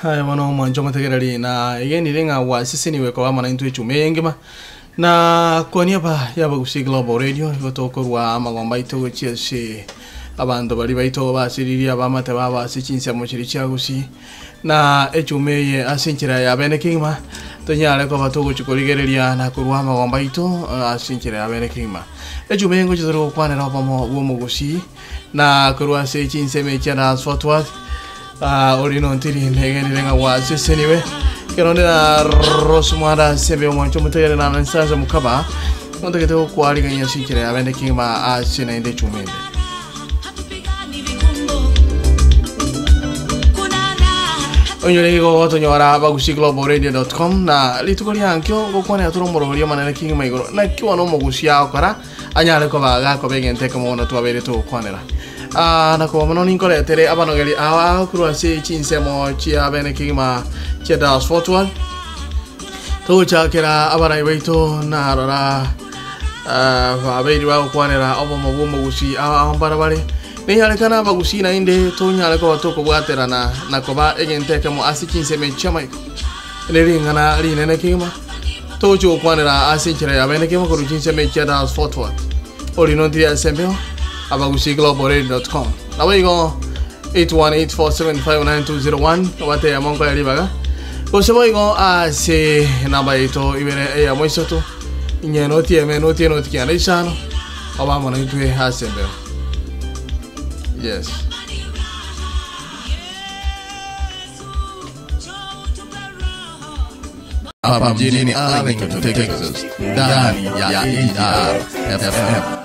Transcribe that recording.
Aye bono omwancho omotegereri na egenire ng'a gwaseseniwe koba amo naintwe echuma eye engima na kwania aba y'Abagusii Global Radio igo tokorwa amagomba aito gochia ase abanto baria baito basiririe abamate babo ase chinsemo chiria chia Gusii na echuma eye ase enchera ya bene kegima tonyare koba togochia korigereria na korwa amagomba aito ase enchera ya bene kegima. Echuma eye ngochia tore gokwanera obomo bw'omogusii Na korwa ase chinsemo echia na Fort Worth, ah, ori nontiri negenire ng'a gwaseseniwe. Ekero onde na Rose Mwanda ase omwancho omotegere na Anastasia Mukaba, ontagete gokwarigania ase enchera ya bene kegima ase naende echuma ende. Onyore igo gotonyora abagusii.globalradio.com na rituko riankio ngokwanera tore omorobori omonene kegima igoro naki bono omogusi agokora Anyare koba gakoba egento ekemo bono twabeire togokwanera. Aa, na koba mono ninkoretere abanogeri aba korwa ase chinsemo chia bene kegima chia Dallas Fort Worth. Togochakera abarai baito narora ah, babeiri bagokwanera obomo bw'omogusi aba mbarabare. Nenyarekana abagusi naende tonyare koba tokobwaterana na koba egento ekemo ase chinsemo echi chi'amaiko. Nering'ana rinene kegima togochia gokwanera ase enchera ya bene kegima korwa chinsemo echia Dallas Fort Worth. Orino ntiri ase embeo abagusii.globalradio.com. Nabo igo 81847590201 obate eyemo nkoe ribaga gose boigo ase enamba yaito ibere eyemo isato inye noti eme noti enoti kianda isano obe amo naintwe ase embeo. Yes. Hapa mjini Arlington, Texas, ndani ya AR FM.